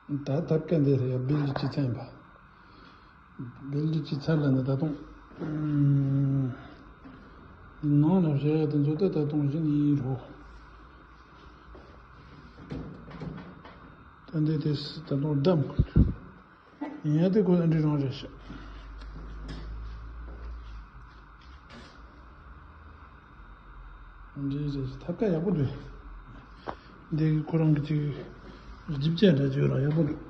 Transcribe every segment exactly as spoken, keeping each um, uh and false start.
ད་ཐབ་ཀ་འདི་རེད་ཡ། བིལ་ཌི་བྱེད་ཚར་ཡིན་པ། བིལ་ཌི་བྱེད་ཚར་ལ་ནི་ད་དུང་ནང་ལ་བཞག་ཡ་དེ་ཚོ་ད་ད་དུང་གཞི་ནས་ཡིན་རོ། ད་འདི་དེ་ད་དུང་བསྡམས་དགོས། ཡིན་ཡ་དེ་ཁོ་ཨ་འདྲི་རང་རེད་ཤག་འདི་རེད། ཐབ་ཀ་ཡག་པོ་འདུག་འདི་ཁོ་རང་གི་ཅིག་ལྗིབ་ཆ་འདྲ་ཅིག་ཡོད་ར། ཡག་པོ་འདུག་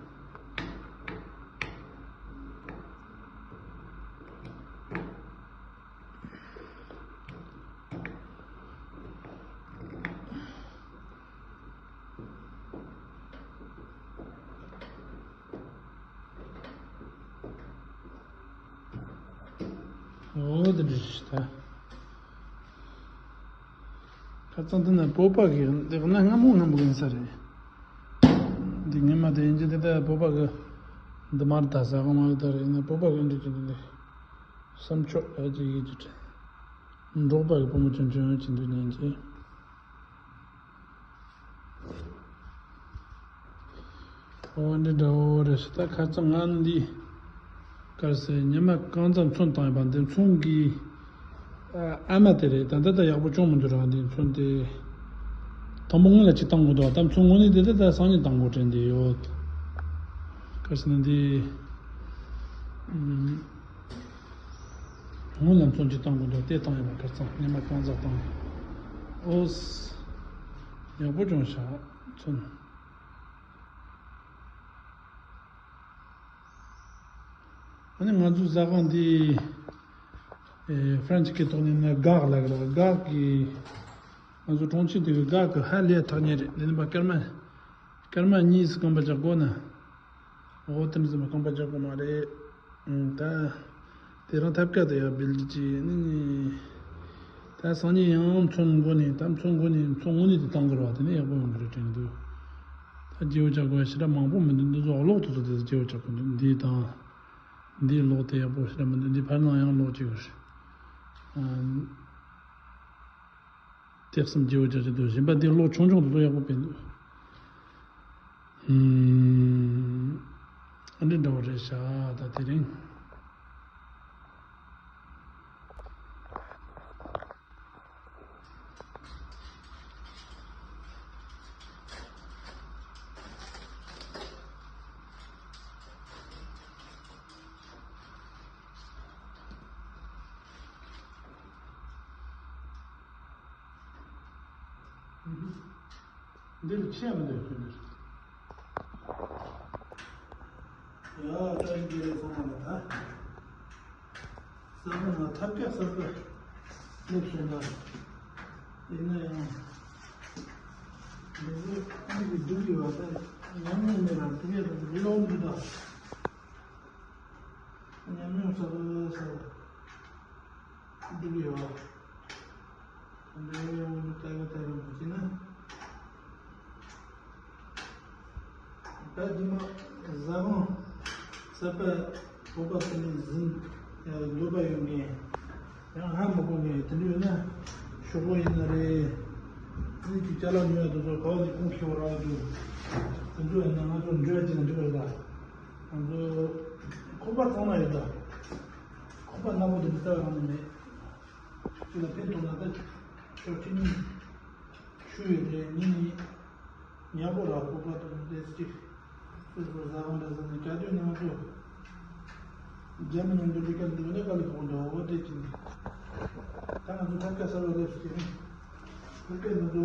འོ་དེ་འདྲ་ཞིག་ད། ཁ་སང་དེ་ན་བོད་པ་གི་འདི་གནའ་སྔ་མོ་སྔ་མོ་ཡིན་ས་རེད། འདི་སྔོན་མ་དེ་ཡིན་གྱི་འདི་ད་བོད་པ་གི་འདི་མར་ད་ཟ་གི་མ་རེད། ད་རེད་ཡིན་ན་བོད་པ་གི་འདི་གི་འདི་བསམ་ཕྱོགས་ཡ་གཅིག་ཡིད་ཀྱི་དྲན། འབྲོག་པ་གི་བུ་མོ་ཆུང་ཆུང་ཡོད་ཀྱི་འདུག་ཉན་གྱི། འོ་འདི་འདྲ་བོ་རེད་ཤག་ད་ཁ་སང་ང་འདི་གར་སེ་ཉི་མ་གང་ཙམ་ཚོན་བཏང་ཡོད་པ། འདི་ཚོན་གི་ཨ་མ་དེ་རེད། ད་ལྟ་ད་ཡག་པོ་བྱུང་མི་འདུག་ར། འདི་ཚོན་དེ་དང་པོ་སྔོན་ལ་ཅིག་བཏང་དགོས་འདུག་ད་ཚོན་དངོས་གནས་དེ་ད་ད་སང་ཉིན་བཏང་དགོས་དྲན་བསྡད་ཡོད། གར་སེ་ན་འདི་ཨུམ། སྔོན་ལ་ཚོན་གཅིག་བཏང་དགོས་འདུག་དེ་བཏང་ཡོད་པ། ཁ་སང་ཉི་མ་གང་ཙམ་བཏང་། ཨོ་སི། ཡག་པོ་བྱུང་ཤག་ཚོན། ཨ་ནི་ང་ཚོའི་ཟ་ཁང་འདི་ཨེ་ཧྥ་རན་སི་སྐད་ཐོག་ནས་ན་གག་ལབ་ཀྱི་རེད། གག་གི་ང་ཚོ་གྲོང་ཁྱེར་འདི་གི་གག་གི་ཧ་ལས་ཐག་ཉེ་རེད། འདི་ནི་པ་སྐར་མ་སྐར་མ་གཉིས་སུ་རྐང་པ་རྒྱག་དགོས་ན། འོ་དེ་འདྲ་ཟེར་མ་རྐང་པ་རྒྱག་དགོས་མ་རེད། ཨང་། ད་དེ་རང་ཐབ་ཀ་དེ་ཡང་བིལ་ཌི་ཅིག་ནི། ད་སང་ཉིན་ཡང་ཚོན་མགོ་ནས་ད་ཚོན་མགོ་ནས་ཚོན་དངོས་གནས་དེ་བཏང་དགོས་རེད་བ། དེ་ནས་ཡག་པོ་ཡོང་གི་རེད་དྲན་གྱི་འདུག་ད་སྐྱེ་བོ་ཅག་གོ་ཞེ་དྲག་མང་པོ་མི་འདུག་འདི་ཚོ་གློག་དེ་ཚོ་དེ་སྐྱེ་བོ་ཅག་གོ་འདུག་འདི་དང་འདིའི་གློག་དེ་ཡག་པོ་ཞེ་དྲག་མི་འདུག་འདི་ཕར་ནང་ཡང་གློག་ཅིག་ཡོད་རེད། ཨང་། ཏོག་ཙམ་སྐྱེ་བོ་ཅག་ཅིག་འདུག་གཞན་པ་འདི་གློག་ཆུང་ཆུང་དེ་ཚོ་ཡག་པོ་སྤེལ་འདུག་ཨུམ། ཨ་འདྲ་འདྲ་བོ་རེད་ཤག་ད་དེ་རིང་། འདིར་ཆད་མི་འདོད་ཁྱོད་འདིར། ཡ་བཀྲ་ཤིས་བདེ་ལེགས་ཚང་མ་ལ། ད་ས་ག་ནང་ཐབ་ཀ་གསར་པ་སླེབས་སོང་ད། ཡིན་ན་ཡང་འདི་ཚོ་ཨ་ནི་གི་སྡུག་ཡོད་པ། ད་ཉམས་མྱོང་མེད་པ་དེ་གས་ད་ལས་ཡོང་གི་ད། ཉམས་མྱོང་གསར་པ་གསར་པ། འདི་ཡོད། འདི་ཡོད་ནི་ལྟ་གི་ལྟ་གི་མ་བྱས་ན། ད་རྗེས་མ་ཟ་ཁང་གསར་པ་བོད་པ་དེ་ནས་ཟིན་ཡ་འདོད་པ་ཡོད་མཁན། ཡང་ཧ་མ་གོ་མཁན་དེ་འདྲ་ཡོད་ན་ཤོག་བུ་ཡིན་ན་རེད། དེ་ནས་ཅིག་ཅ་ལག་ཉོ་ཡ་དེ་ཚོ་ག་བ་ནས་གོང་ཁེ་བོ་རག་གི་འདུག་དེ་ཚོ་ཡིན་ན་ང་ཚོ་འབྲེལ་བ་བྱས་ན་འགྲིག་གི་རེད་ད། ང་ཚོ་ཁོག་པ་གཙང་མ་ཡོད་ད། ཁོག་པ་ནག་པོ་དེ་འདྲ་ལྟ་བ་རང་ནས་མེད། ཅིག་ལ་ཕན་ཐོགས་ན་ད་ཕྱོགས་གཅིག་གཉིས་ཤུ་ཡོད་དེ་གཉིས་གཉིས་ཉག་པོ་ར་ཁོག་པ་དང་ཏོག་ཙམ་ཅིག་སོ་སོ་ཟ་ཁང་འདྲ་ཟ་ནས་ག་དུས་ནང་དུ་རྒྱ་མི་མཉམ་དུ་འགྲིག་ག་འདུག་ན་དཀའ་ལས་ཁག་པོ་འདུག་འོ་དེ་ཅིག་ད་ང་ཚོ་ཐབ་ཀ་གསར་པ་སླེབས་སོང་། ཐབ་ཀ་ང་ཚོ་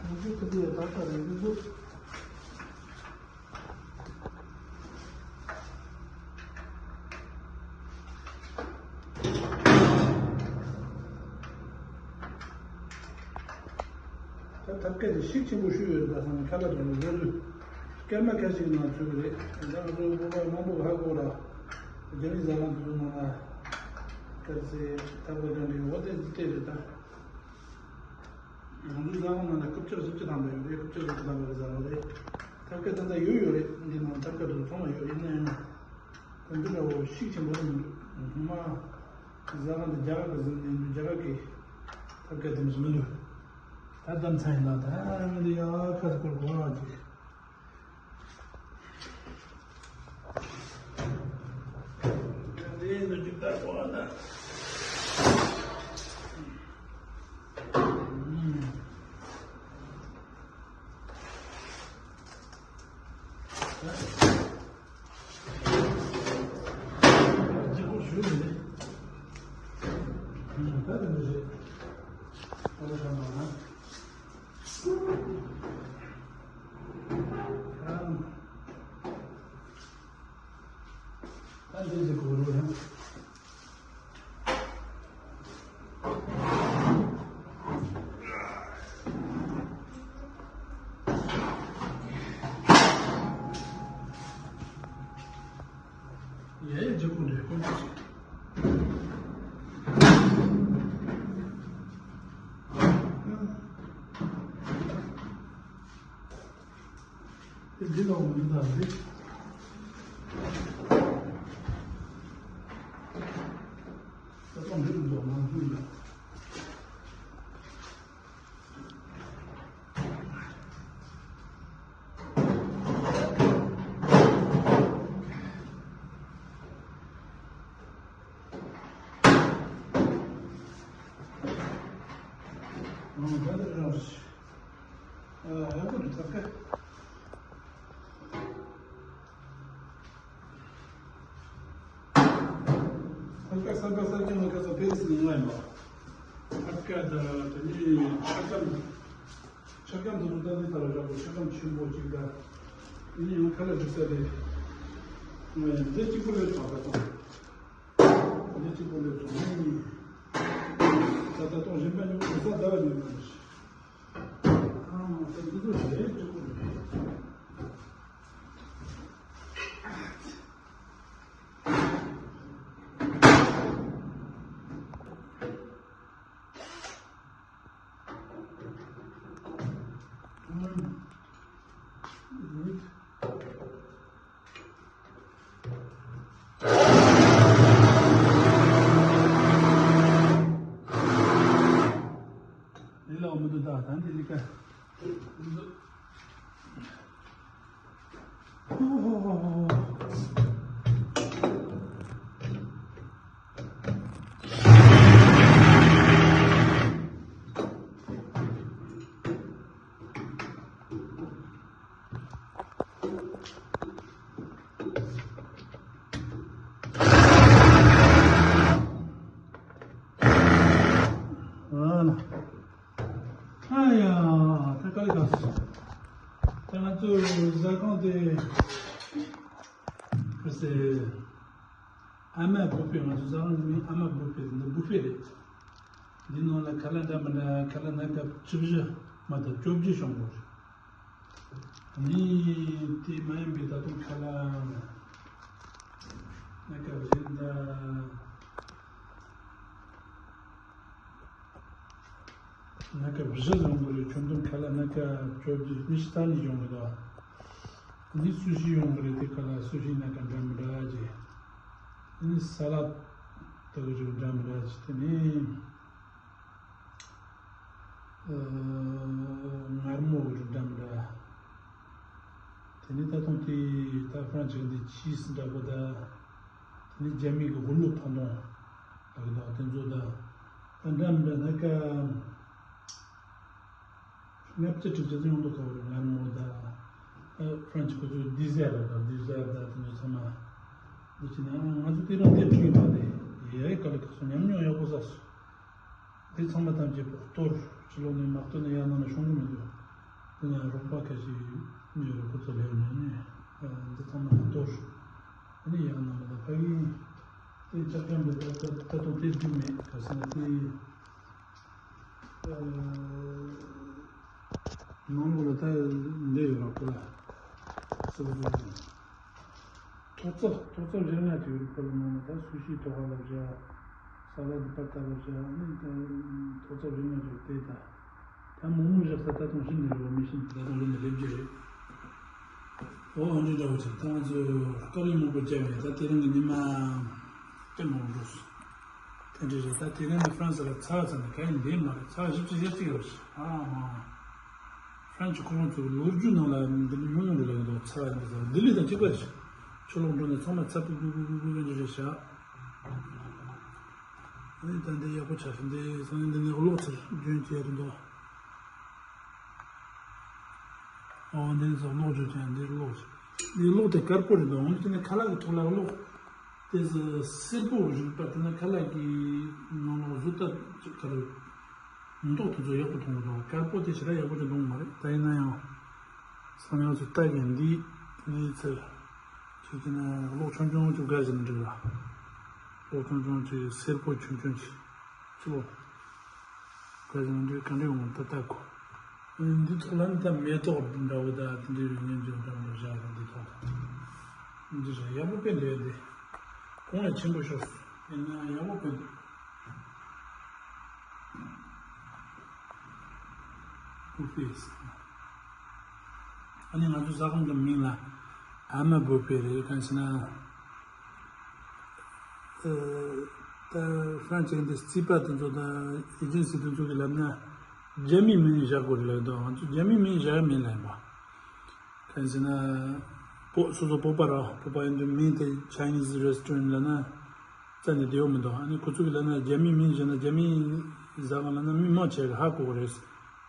ང་ཚོ་ཐུབ་ཡ་ད་ལྟ་རེད་འདུག་ད་ཐབ་ཀ་དེ་ཤུགས་ཆེན་པོ་ཤུགས་ཡོད་རེད། ད་སང་ཁ་ལག་དང་རོལ་རོལ་སྐར་མ་ཁ་ཤས་ནང་ཚུད་ཀྱི་རེད། ད་ང་ཚོ་བོད་པ་མང་པོ་ཧ་གོ་ལ་རྒྱ་མི་ཟ་ཁང་དེ་ཚོ་ནང་ལ་སྐར་ཚེ་ཐབ་ཀ་གང་འདྲ་ཡོད་དེ་བལྟས་རེད་ད། ང་ཚོའི་ཟ་ཁང་ནང་ལ་རྐུབ་ཀྱག་བཞི་བཅུ་ཐམ་པ་ཡོད་རེད། རྐུབ་ཀྱག་བཞི་བཅུ་ཐམ་པ་གི་ཟ་ཁང་རེད། ཐབ་ཀ་ད་ལྟ་ཡོད་ཡོད་རེད། འདི་ནང་ཐབ་ཀ་དེ་ཚོ་ཚང་མ་ཡོད། ཡིན་ན་ཡང་དེ་འདྲ་བོ་ཤུགས་ཆེན་པོ་རེད་མི་འདུག་སྔོན་མ་ཟ་ཁང་དེ་རྒྱ་གར་གི་ཟིན་ནས་འདུག་རྒྱ་གར་གི་ཐབ་ཀ་དེ་མི་མི་འདུག་ད་ལྟ་མཚན་ཡིན་ན་ད་ང་འདི་ཡ་ཁ་སྐོར་གོ་ར་ཅིག་ལྗིད་པོ་ཞུ་མི་ནི། ད་དེ་འདྲ་རེད། ཨ་ལ་ཤ་མ་ན། ད་འདི་ལྗིད་པོ་རུ་ཡང་། ཡ་ཡ་ལྗིད་པོ་འདྲ་ཁོ་ཚོ་ཞིག་དེ་འདི་ལ་འོང་མི་འདུག་རེད། ད་ཐོག་འདི་རུ་འགྲོ་མང་ཐུག་ཡ། ཨང་། ད་འདི་རུ་འགྲོ། ཨ། ཧ་གོ་འདུག་ད་ཀ། ཨ་ཀ་སམ་པ་སར་ཀྱང་ཨ་ཀ་ས་ཕེ་རི་སི་ནས་ང་ཡིན་པ། ཨ་ཀ་ད་དེ་ནི་ཆ་སྐམ། ཆ་སྐམ་དུ་རུ་ད་ནི་ད་ར་ར་གོ་ཆ་སྐམ་ཆེན་པོ་ཅིག་ད། དེ་ནི་ཡང་ཁ་ལ་འགྲིག་ས་རེད། འདི་གཅིག་པོ་ལས་ཐོག་ད་ཐོག་འདི་གཅིག་པོ་ལས་ཐོག་ནི། ད་ད་ཐོག་གཞན་པ་ཉོ་གོ་ས་ད་བ་ཉོ་མ་རེད། ཨ་མ་ད་འདི་ཚོ་རེད་གཅིག་པོ་རེད། འདི་ལ་འོ་མི་འདུག་ད་ད་འདི་ལི་ཀ། ཨ་ན། ཨ་ཡ། ད་ག་ལེ་ག་སོང་། ད་ང་ཚོ་ཟ་ཁང་དེ། ཁ་སེ། ཨ་མ་བུ་ཕེ། ང་ཚོ་ཟ་ཁང་མིང་ཨ་མ་བུ་ཕེ། འདི་བུ་ཕེ་རེད། འདི་ནང་ལ་ཁ་ལག་འདྲ་མི་འདྲ། ཁ་ལག་སྣ་ཁ་བཅུ་བཞི་མ་གཏོགས་བཅོ་བརྒྱད་ཤོང་གོ་རེད། ནི་དེ་མ་ཡིན་པའི་ད་དུང་ཁ་ལག་སྣ་ཁ་བཞི་འདྲ། སྣ་ཁ་བཞི་ཡོང་གི་རེད། ཁྱོན་བསྡོམས་ཁ་ལག་སྣ་ཁ་བཅོ་བརྒྱད། ནི་ཤི་ཐ་ནི་ཡོང་གི་འདུག་ནི་སུ་ཤི་ཡོང་གི་རེད། དེ་ཁ་ལག་སུ་ཤི་སྣ་ཁ་འདྲ་མི་འདྲ་ཅིག་ནི་ས་ལད་ལྟ་བུ་ཅིག་འདྲ་མི་འདྲ་ཅིག་དེ་ནི། ཨ། མངར་མོ་འདྲ་མི་འདྲ། དེ་ནི་ད་དུང་དེ་ད་ཧྥ་རན་ཆི་འདི་ཆི་སི་འདྲ་པོ་ད། དེ་ནི་རྒྱ་མི་གི་དགུ་ལོ་ཐང་ཐང་ལག་ད་དེ་ཚོ་ད། ད་འདྲ་མི་འདྲ་སྣ་ཁ་ལྔ་བཅུ་དྲུག་ཅུ་ཡོང་འདུག་ག་བར་མངར་མོ་ད། ཨ། ཧྥ་རན་ཆི་ཁོ་ཚོ་ཌི་ཟེར་ད། ཌི་ཟེར་ད་དེ་ཚོ་ཚང་མ། འདི་ཕྱིན་ན་ང་ཚོ་དེ་རིང་དེབ་བྲིས་པ་དེ་ཡའི་ག་ལེ་ག་སོང་། ཉམས་མྱོང་ཡག་པོ་བསགས་སོང་། དེ་ཚང་མ་ཐམས་ཅད་པོ་གཏོར། ཕྱི་ལོགས་ནས་མ་གཏོར་ན་ཡར་ནང་ལ་ཤོང་གི་མི་འདུག་དེ་ན་རོགས་པ་ཁ་ཤས་ནས་རོགས་པ་ཚོ་ལས་ནས་ནས་འདི་ཚང་མ་གཏོར། དེ་ནས་ཡར་ནང་ལ་ཕ་གི་དེ་ལྕགས་ཁྲམ་དེ་ད་ད་ད་དུང་དེ་བསྒྲིགས་མེད། ག་ཟེར་ན་དེ་ནང་ལོགས་ལ་ད་འདི་ཡོད་ར་ཁོ་ལ་སུ་ལ་ཐོག་རྩེག་ཐོག་རྩེག་བཞི་ལྔ་དེ་ཡོད་རེད། ཁོ་ལ་ནང་ལ་ད་སུ་ཤི་ཐོག་ཁ་ལ་བཞག་ས་ལ་དེ་པར་ད་ལ་བཞག་ནི་ད་ཐོག་རྩེག་བཞི་ལྔ་ཅིག་དེ་ད་ད་མོག་མོག་བཞག་ས་ད་དུང་ཤིན་ཏུ་རེད་བ། མི་ཤིན་ཏུ་ད་དུང་རེད་ནི་སླེབས་ཀྱི་རེད། འོ་འདྲ་འདྲ་བོ་ཅིག་ད་ང་ཚོ་དཀའ་ལས་མང་པོ་བརྒྱབ་ཡོད། ད་དེ་རིང་གི་ཉི་མ་དཔེ་མང་པོ་འགྲོ་སོང་། དེ་འདྲ་རེད། ད་དེ་རིང་ནི་ཧྥ་རན་སི་ལ་ཚ་བ་ཚ་ནི་ག་ཡིན་ལེ་མ་རེད། ཚ་བ་བཞི་བཅུ་ཞེ་གཅིག་ཡོད་རེད། ཨ་མ། ཧྥ་རན་སི་ཁོ་རང་ཚོ་ལོ་རྒྱུས་ནང་ལ་འདི་འདྲ་ཉུང་ཉུང་རེད་ལབ་ཀྱི་འདུག་ཚ་བ་འདི་ཚ་བ་ལྡི་ལི་དང་གཅིག་པ་རེད། ཕྱི་ལོགས་འགྲོ་ནས་ཚང་མ་ཚ་པུ་པུ་པུ་པུ་པུ་འདི་འདྲ་རེད་ཤག་ཨ་ནི་ད་འདི་ཡག་པོ་ཆགས་ཤག་འདི་སང་ཉིན་འདི་ནས་གློག་ཚུར་རྒྱུན་བཅད་རེད་འདུག་ཨོ་འདི་ཚོ་གློག་བརྗོད་ཀྱང་འདི་གློག་ལས་གློག་དེ་དཀར་པོ་རེད་འདུག་འོན་ཏེ་ནི་ཁ་ལག་གི་ཐོག་ལ་གློག་དེ་ཟེར་སེར་པོ་རིག་པ་དེ་ན་ཁ་ལག་གི་ནང་ལོགས་བཟོ་ལྟ་ཅིག་ག་རེ། མདོག་དེ་ཚོ་ཡག་པོ་མཐོང་གི་འདུག་དཀར་པོ་དེ་ཞེ་དྲག་ཡག་པོ་ཅིག་མཐོང་མ་རེད། ད་ཡིན་ན་ཡང་སང་ཉིན་ང་ཚོ་ལྟ་གིན་འདི་འདིའི་ཚེ་ཁྱེད་ཀྱི་ནས་གློག་ཆུང་ཆུང་ཅིག་བཀལ་བཞིན་འགྲིག་ལ། གློག་ཆུང་ཆུང་ཅིག་སེར་པོ་ཆུང་ཆུང་ཅིག་ཅི་ལོ། བཀལ་བཞིན་འདི་ག་འདྲ་ཡོང་ད་ལྟ་གོ། འདི་ཐོག་ལ་ནི་ད་མེ་ཏོག་འདྲ་བོ་ད་དེ་འདྲའི་རིགས་ངན་ཅིག་འདྲ་འདྲ་བཞག་རེད། འདི་ཐོག་ལ་འདི་རེད། ཡག་པོ་དཔེ་འདུག་འདི་གོང་ལ་ཆེན་པོ་ཤོར་སོང་། ཡིན་ན་ཡག་པོ་དཔེ་འདུག་བུ་ཕེ། ཨ་ནི་ང་ཚོ་ཟ་ཁང་གི་མིང་ལ་ཨ་མ་བུ་ཕེ་རེད། གང་ཞེ་ན། ཨ། ད་ཧྥ་རན་སི་འདི་རྩིས་པ་དེ་ཚོ་དང་ཨེ་ཇེན་སི་དེ་ཚོ་གི་ལབ་ན་རྒྱ་མིའི་མིང་བཞག་དགོས་རེད་ལབ་འདུག་ང་ཚོ་རྒྱ་མིའི་མིང་བཞག་མེད་ལབ་ཡིན་པ། གང་ཞེ་ན། བོད་སོ་སོ་བོད་པ་ར་བོད་པ་ཡིན་དུས་མིང་དེ་Chinese restaurant ལབ་ན། རྩ་ནས་བདེ་བོ་མི་འདུག་ཨ་ནི་ཁོ་ཚོ་གི་ལབ་ན་རྒྱ་མིའི་མིང་བཞག་ན་རྒྱ་མིའི་ཟ་ཁང་ལབ་ན་མི་མང་ཆེ་གི་ཧ་གོ་གི་རེད།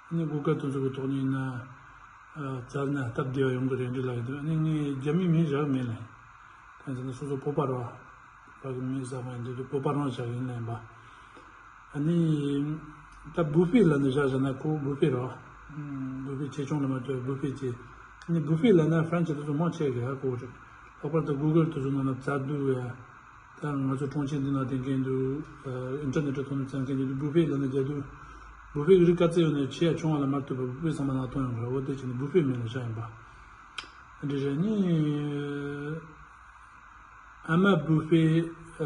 ཨ་ནི་གུ་གལ་དེ་ཚོ་གི་ཐོག་ནས་ཡིན་ན། ཨ། བཙལ་ན་སྟབས་བདེ་བ་ཡོང་གི་རེད་འདྲ་ལབ་ཡོད་འདུག་ཨ་ནི་ངས་རྒྱ་མིའི་མིང་བཞག་མེད་ལ། གང་ཟེར་ན་སོ་སོ་བོད་པ་ར་བ་གི་མིང་ཟ་ཁང་ཡིན་དུས་བོད་པ་རང་བཞག་ཡིན་ལབ་ཡིན་པ། ཨ་ནི། ད་བུ་ཕེ་ལབ་ནས་བཞག་བཞག་ན་ཁོ་བུ་ཕེ་རེད་བ། བུ་ཕེ་ཆེ་ཆུང་ལ་མ་ལྟོས་བུ་ཕེ་ཅེས། ཨ་ནི་བུ་ཕེ་ལབ་ན་ཧྥ་རན་སི་དེ་ཚོ་མང་ཆེ་གི་ཧ་གོ་རེད། ལྷག་པར་དུ་གུ་གལ་དེ་ཚོ་ནང་ལ་བཙལ་དུས་ཡ། ད་ང་ཚོ་གྲོང་ཁྱེར་འདི་ནང་བསྡད་མཁན་འདུག་ཨ། ཨིན་ཊར་ནེཊ་ཐོག་ནས་བཙལ་མཁན་འདུག་བུ་ཕེ་ལབ་ནས་རྒྱག་དུས། བུ་ཕེ་གི་རིགས་ག་ཚད་ཡོད་ན་ཆེ་ཡ་ཆུང་བ་ལ་མ་ལྟོས་པར་བུ་ཕེ་ཚང་མ་ནང་མཐོང་ཡོང་གི་རེད། འོ་དེ་བྱས་ནས་བུ་ཕེ་མིང་ལ་བཞག་ཡིན་པ། འདི་རེད་ནི། ཨ་མ་བུ་ཕེ། ཨ།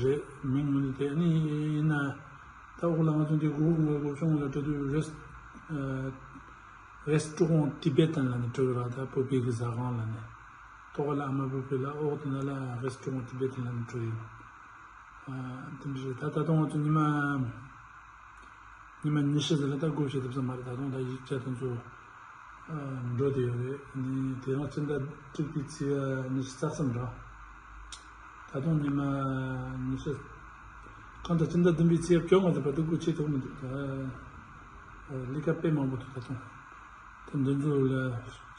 རེད། མིང་ངོ་ནི་དེ་ནི་ཡིན་ན། ད་འོག་ལ་ང་ཚོ་འདི་གུ་གལ་གུ་གལ་ཤོང་ལ་འགྲོ་དུས་རེས། ཨ། Restaurant Tibetan ལབ་ནས་འབྲི་གི་རེད། ད་བོད་པའི་གི་ཟ་ཁང་ལབ་ནས། ཐོག་ལ་ཨ་མ་བུ་ཕེ་ལ་འོག་དེ་ན་ལ་Restaurant Tibetan ལབ་ནས་འབྲི་ཡོད། ཨ། དེ་འདྲ་རེད། ད་ད་དུང་ང་ཚོ་ཉི་མ། ཉི་མ་ཉི་ཤུ་ཟིན་ལ་ད་སྒོ་ཕྱེ་ཐུབ་ས་མ་རེད། ད་དུང་ད་ཡིག་ཆ་དེ་ཚོ་འགྲོ་བསྡད་ཡོད་རེད། ནི་དེ་རིང་སྤྱི་ཟླ་དྲུག་པའི་ཚེས་ཉི་ཤུ་རྩ་གསུམ་རེད། ད་དུང་ཉི་མ་ཉི་ཤུ། གང་ལྟར་སྤྱི་ཟླ་བདུན་པའི་ཚེས་བཅོ་ལྔ་ཚོ་བར་དུ་སྒོ་ཕྱེ་ཐུབ་མི་འདུག་ད་ལས་ཀ་དཔེ་མང་པོ་འདུག་ད་དུང་། ད་འདི་ཚོ་ལ་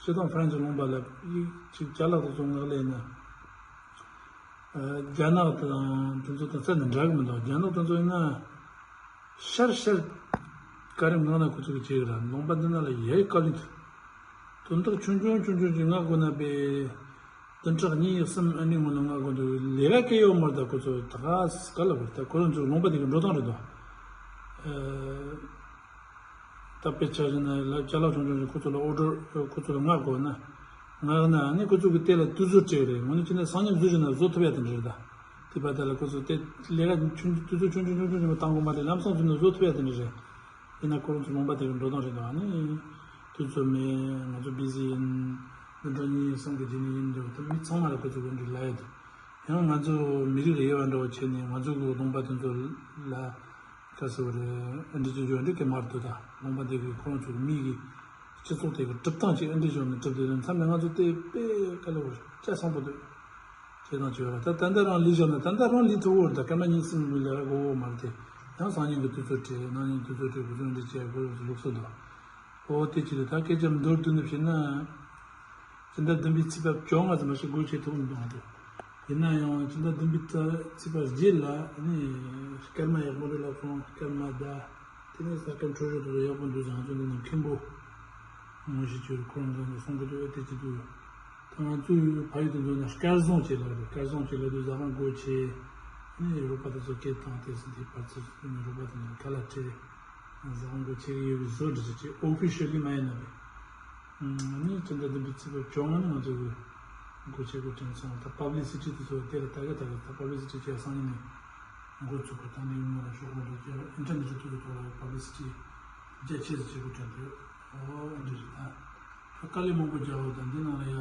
སྤྱིར་བཏང་ཧྥ་རན་སི་ལུང་པ་ལ་ཡིག་ཅིག་ཅ་ལག་དེ་ཚོ་ངག་ལས་ན། རྒྱ་ནག་དང་དེ་ཚོ་དང་རྩ་ནས་འདྲ་གི་མི་འདུག་རྒྱ་ནག་དེ་ཚོ་ཡིན་ན་ཤར་ཤར་ག་རེ་མངགས་ན་ཁོ་ཚོ་གི་བྱེད་གི་ར། ལུང་པ་འདི་ན་ལ་ཡའི་དཀའ་ལས་འདུག་དོན་དག་ཆུང་ཆུང་ཆུང་ཆུང་ཅིག་མངགས་དགོས་ན་པས་བདུན་ཕྲག་གཉིས་གསུམ་ཨ་ནི་སྔོན་ལ་མངགས་དགོས་འདུག་ལས་ཀ་སྐལ་ཡོད་མ་རེད། ད་ཁོ་ཚོ་ད་ག་ས་ག་ལ་བར་ད་ཁོ་རང་ཚོ་ལུང་པ་འདི་གི་འགྲོ་སྟངས་རེད་དོ། ད་དཔེ་ཆ་བཞག་ན་ལ་ཅ་ལག་ཆུང་ཆུང་ཞིག་ཁོ་ཚོ་ལ་ཨོ་ཌར་ཁོ་ཚོ་ལ་མངགས་དགོས་ན། མངགས་ན་ཨ་ནི་ཁོ་ཚོ་གི་དེ་ལ་དུས་ཚོད་སྤྲད་རེད། ངོ་ནི་ཅི་ན་སང་ཉིན་བཟོ་བཞིན་ན་བཟོ་ཐུབ་ཡ་དེ་འདྲ་རེད། ད་དེ་བར་དེ་ལ་ཁོ་ཚོ་དེ་ལས་ཀ་ཆུང་དུས་ཚོད་ཆུང་ཆུང་ཆུང་ཆུང་ཞིག་མ་བཏང་དགོས་མ་རེད། ལམ་སང་བཟོས་ན་བཟོ་ཐུབ་ཡ་དེ་འདྲ་རེད། ཡིན་ན་ཁོ་རང་ཚོ་ལུང་པ་དེ་གི་འགྲོ་སྟངས་རེད། ད་ཨ་ནི་དུས་ཚོད་མེད། ང་ཚོ་བི་ཟི་ཡིན། བདུན་ཕྲག་གཉིས་གསུམ་གི་རྗེས་ནས་ཡིན་འདྲ་བོ་ད་མི་ཚང་མ་ལ་ཁོ་ཚོ་གི་འདྲ་ལབ་ཡ་དེ། ཡང་ང་ཚོ་མི་རིགས་ལ་དབྱེ་བ་འདྲ་བོ་བྱས་ནས་ང་ཚོ་གི་ལུང་པ་དེ་ཚོ་ལ། ག་ཟེར་བ་རེད། ཨ་འདྲི་ཅིག་ཡོད་འདྲི་གི་མ་རེད་དོ། ད་ལུང་པ་འདི་གི་ཁོ་རང་ཚོ་གི་མི་གི་སྤྱི་ཚོགས་དེ་གི་སྒྲུབ་སྟངས་ཅིག་ཨ་འདྲི་བྱུང་ནས་གྲུབ་དེ་མཚམས་ནས་ང་ཚོ་དེ་དཔེ་ག་ལ་བར་སྐྱ་སང་པོ་འདུག་བྱེད་སྟངས་ཅིག་ཡོད་ར། ད་ད་ལྟ་རང་ལས་བྱུང་ན་ད་ལྟ་རང་ལས་ཐུབ་བོ་རེད། ད་སྐར་མ་གཉིས་གསུམ་ལས་ཀ་གོ་བོ་མ་རེད་དེ། ཡང་སང་ཉིན་གི་དུས་ཚོད་སྤྲད། གནངས་ཉིན་དུས་ཚོད་སྤྲད། གོ་ཚོད་འདྲི་བྱས་གོ་ཡོང་ཚོ་ལུགས་སྲོལ་འདུག་ཨོ་དེ་ཅི་རེད། ད་སྐད་ཆ་མདོར་བསྡུས་ནས་བཤད་ན། སྤྱི་ཟླ་བདུན་པའི་ཚེས་པ་བཅོ་ལྔ་ཙམ་ཞིག་སྒོ་ཕྱེ་ཐུབ་མི་འདུག་ང་ཚོ། ཡིན་ན་ཡང་སྤྱི་ཟླ་བདུན་པའི་ཚེས་པ་རྗེས་ལ་ནི་སྐར་མ་ཡག་པོ་རེད་ལབ་སོང་། སྐར་མ་ཟླ་དེ་ནས་ས་སྐར་འཕྲོད་སྦྱོར་དེ་ཚོ་ཡག་པོ་འདུག་ཟེར། ང་ཚོ་འདི་ནས་མཁན་པོ་ངོ་ཤེས་ཅིག་ཡོད་རེད། ཁོ་རང་ཚོ་ནས་གསུང་གི་འདུག་ཨེ་དེ་ཅི་འདུག་ད་ང་ཚོའི་ཕ་ཡུལ་དེ་ཚོ་ནས་སྐལ་བཟང་ཅིག་ལབ་རེད། སྐལ་བཟང་ཅིག་ལབ་དུས་ཟ་ཁང་སྒོ་ཕྱེ་ནི་རོགས་པ་དེ་ཚོ་སྐད་བཏང་། དེ་སྲིད་དེ་བར་ཚོ་ནི་རོགས་པ་དེ་ཚོ་ཁ་ལག་སྤྲད། ཟ་ཁང་སྒོ་ཕྱེ་གི་ཡོད་པའི་བཟོ་འདྲ་ཅིག་ཅིག་ཨོ་ཕི་ཤལ་ལི་མ་ཡིན་ན་རེད། ཨ་ནི་སྤྱི་ཟླ་བདུན་པའི་ཚེས་པ་བཅོ་ལྔ་ནས་ང་ཚོ་གི་སྒོ་ཕྱེ་དགོས་དྲན་སོང་། ད་པབ་ལི་སི་ཊི་དེ་ཚོ་དེ་ལ་ད་ག་ད་ག་ད་པབ་ལི་སི་ཊི་བྱས་སང་ཉིན་ནས་འགོ་ཚུགས་པ། ད་ནི་ཡོང་བ་ལ་ཤོག་གུ་འདྲ་བྱས་ཨིན་ཊར་ནེཊ་ཐོག་ཐོག་ལ་པབ་ལི་སི་ཊི་རྒྱ་ཆེ་ཙམ་བྱེད་དགོས་དྲན་འདུག་ཨོ་འདི་རེད། ད་དཀའ་ལས་མང་པོ་རྒྱག་འོ། ད་འདི་ནང་ལ་ཡ་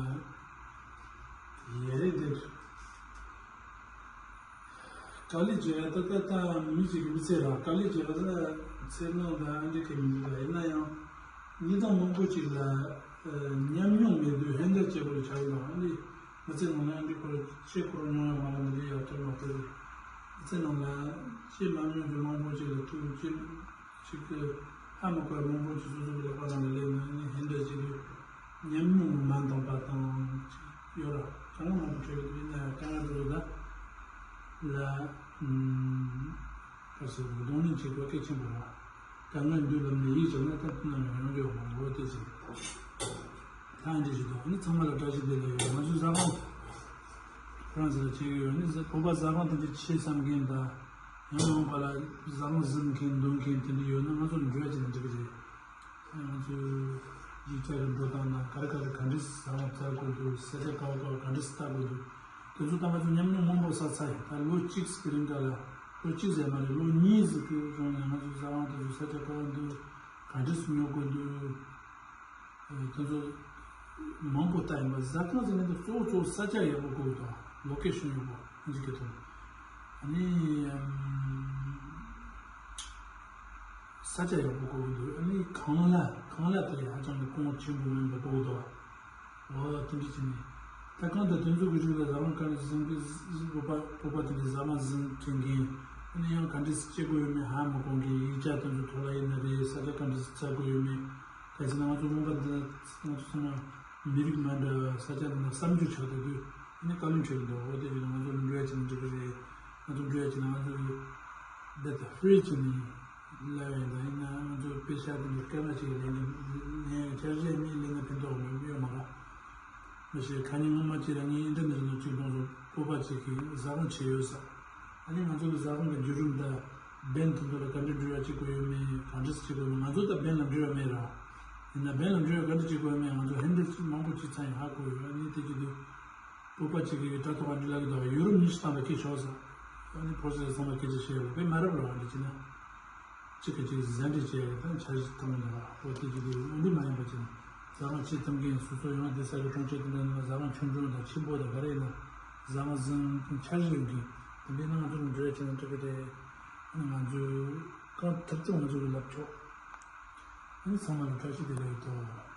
ཡ་རེད་འདི། དཀའ་ལས་བྱས་ད་ལྟ་ད་མི་གཅིག་གི་མི་ཚེ་རང་དཀའ་ལས་བྱས་ད་ལྟ་ཚེ་ནང་ད་ཨ་འདྲ་གི་མི་འདུག་ཡིན་ན་ཡང་གནས་སྟངས་མང་པོ་ཅིག་ལ་ཉམས་མྱོང་མེད་དུས་ཧེན་ཌལ་བྱེད་དགོས་ཆགས་ཡོད། ཨ་འདི་མི་ཚེ་ནང་ལ་ཨ་འདི་ཁོ་ཆེ་ཁོ་རང་མྱོང་ཡོད་མ་རེད། འདི་འདྲའི་ཡག་ཐོག་མ་ཐོག་རེད། མི་ཚེ་ནང་ལ་ཅི་མ་མྱོང་རྒྱུ་མང་པོ་ཅིག་ལ་ཐུག་ཅི་ཅིག་གི་ཧ་མ་གོ་བ་མང་པོ་ཅིག་སོ་སོ་གི་ལག་པ་ནང་ལ་སླེབས་ནས་ཨ་འདི་ཧེན་ཌལ་བྱེད་དུས་ཉམས་མྱོང་མ་ ཞིག་གོ་སྐད་ཆེན་པོ་རེད། དཀའ་ངལ་འདུག་ལབ་ནས་ཡིད་ཆེས་ན་ད་དེ་ནང་ཡོང་རྒྱུ་མང་པོ་དེ་བཞིན་ཐང་འདི་ཞིག་འདུག་ཨ་ནི་ཚང་མ་ལ་བཀྲ་ཤིས་བདེ་ལེགས་ཡོད། ང་ཚོའི་ཟ་ཁང་ཧྥ་རན་སི་ལ་བྱེད་ཀྱི་ཡོད། ཨ་ནི་བོད་པ་ཟ་ཁང་དེ་འདྲ་ཆེ་བསམ་མཁན་དང་ཡང་ཡང་བ་ལ་ཟ་ཁང་ཟིན་མཁན་འདོན་མཁན་དེ་འདྲ་ཡོད་ན་ང་ཚོར་འབྲེལ་བ་བྱས་ན་འགྲིག་གི་རེད། ང་ཚོས་ཡིག་ཆ་གི་འགྲོ་སྟངས་དང་ག་རེ་ག་རེ་ག་འདྲས་ཟ་ཁང་བཙལ་དགོས་འདུག་ས་ཆ་ག་བ་ག་བ་ག་འདྲས་ལྟ་དགོས་འདུག་དེ་ཚོ་ད་ང་ཚོ་ཉམས་མྱོང་མང་པོ་བསགས་ཚར་ཡིན། ད་ལོ་གཅིག་གི་རིང་ག་ལ་ལོ་གཅིག་ཟེར་མ་རེད། ལོ་གཉིས་ཟིག་གི་རིང་ལ་ང་ཚོ་ཟ་ཁང་དེ་ཚོ་ས་ཆ་ག་བ་འདུག་ག་འདྲས་ཉོ་དགོས་འདུག་དེ་ཚོ་མང་པོ་ལྟ་ཡིན་པ། ཟ་ཁང་ཟེར་ནས་ད་གཙོ་བོ་གཙོ་བོ་ས་ཆ་ཡག་པོ་དགོས་དང་ལོ་ཀེ་ཤོན་ཡག་པོ་འདི་གི་དང་ཨ་ནི་ས་ཆ་ཡག་པོ་དགོས་འདུག་ཨ་ནི་ཁང་གླ་ཁང་གླ་དེ་ཧ་ཅང་གི་གོང་ཆེན་པོ་མིན་པ་དགོས་འདུག་འོ་དེ་འདྲ་བྱས་ནས་ད་གང་ལྟར་དེ་ཚོ་གི་རིགས་ལ་ཟ་ཁང་ག་རེ་ཟིན་གི་བོད་པ་བོད་པ་དེ་འདྲའི་ཟ་ཁང་ཟིན་མཁན་ཨ་ནི་ཡང་ག་འདྲས་བྱེད་དགོས་ཡོད་མེད་ཧ་མ་གོ་མཁན། ཡིག་ཆ་དེ་ཚོ་ཐོག་ལ་ཡིན་ན་རེད། ས་ཆ་ག་འདྲས་བཙལ་དགོས་ཡོད་མེད། གལ་སྲིད་ང་ཚོ་རླུང་ཁ་འདི་ང་ཚོ་ཚང་མ་མི་རིགས་མ་འདྲ་བ་ས་ཆ་འདི་ན་གསར་འགྱུར་ཆགས་བསྡད་དུས་ཨ་ནི་བཀའ་བློན་ཁྲི་གི་འདུག་འོ་དེ་རིགས་ང་ཚོ་འབྲེལ་བ་བྱས་ན་འགྲིག་གི་རེད། ང་ཚོ་འབྲེལ་བ་བྱས་ན་ང་ཚོ་ཡི་འདི་ལྟ་ཧྥི་རི་བྱས་ནས་ལབ་ཡ་ཡིན་ད་ཡིན་ན་ང་ཚོ་པེ་ཤག་འདི་འདྲ་སྐད་ན་ཅིག་ལེན་ལེན་ཡ་འཆར་གཞི་མེད། ལེན་ན་ཕན་ཐོགས་མེད་ཡོད་མ་རེད། མ་གཞི་ཁ་ཉིན་སྔོན་མ་གཅིག་ལ་ངས་ཨིན་ཊར་ནེ་ཤ་ནལ་གཅིག་མཐོང་སོང་། བོད་པ་གཅིག་གིས་ཟ་ཁང་བྱས་ཡོད་ས། ཨ་ནི་ང་ཚོ་གི་ཟ་ཁང་གི་བརྒྱུད་རིམ་དང་བན་དེ་ཚོ་ལ་ག་འདྲ་འབྲེལ་བ་བྱེད་དགོས་ཡོད་མེད། ག་འདྲས་བྱེད་དགོས་ཡོད་མེད། ང་ཚོ་དང་བན་ལ་འབྲེལ་བ་མེད་ར། ཡིན་ན་བན་ལ་འབྲེལ་བ་ག་འདྲ་བྱེད་དགོས་ཡོད་མེད་ང་ཚོ་ཧེན་ཌལ་མང་པོ་བྱས་ཚར་ཡིན། ཧ་གོ་ཡོད། ཨ་ནི་དེ་བྱེད་དུས་བོད་པ་གཅིག་གིས་དྲ་ཐོག་ག་འདྲ་ལབ་ཀྱི་འདུག་ཡུ་རོབ་ཉི་ཤུ་ཐམ་པ་སྐད་ཆོག་ས། ཨ་ནི་ཕོ་སི་ལ་ཚང་མ་སྐད་ཆ་བཤད་ཡོད་པས་མ་རབས་ར་བ་འདྲ་བྱས་ན། གཅིག་གིས་གཅིག་ཟ་འདྲེ་བྱས་ཡོད་དང་འཆར་གཞི་བཏང་ཡོད་འདུག་འོ་དེ་གཅིག་དེ་འོ་འདི་མ་ཡིན་པ་ཅིག་ཟ་ཁང་ཆེ་ཐུབ་མཁན་སོ་སོ་ཡང་དེ་ས་གི་གྲོང་ཁྱེར་དེ་འདྲ་ནང་ཟ་ཁང་ཆུང་ཆུང་དང་ཆེན་པོ་དང་ག་རེ་ཡིན་ན་ཟ་ཁང་ཟིན་འཆར་གཞི་ཡོད་མཁན་དེ་འདྲའི་ནང་ང་ཚོ་རང་འབྲེལ་བྱས་ན་འགྲིག་གི་རེད། ང་ཚོས་གང་ཐུབ་ཐུབ་ང་ཚོ་གི་ལབ་ཆོག་ཨ་ནི་ཚང་མ་ལ་བཀྲ་ཤིས་བདེ་ལེགས་ཡོད་དོ།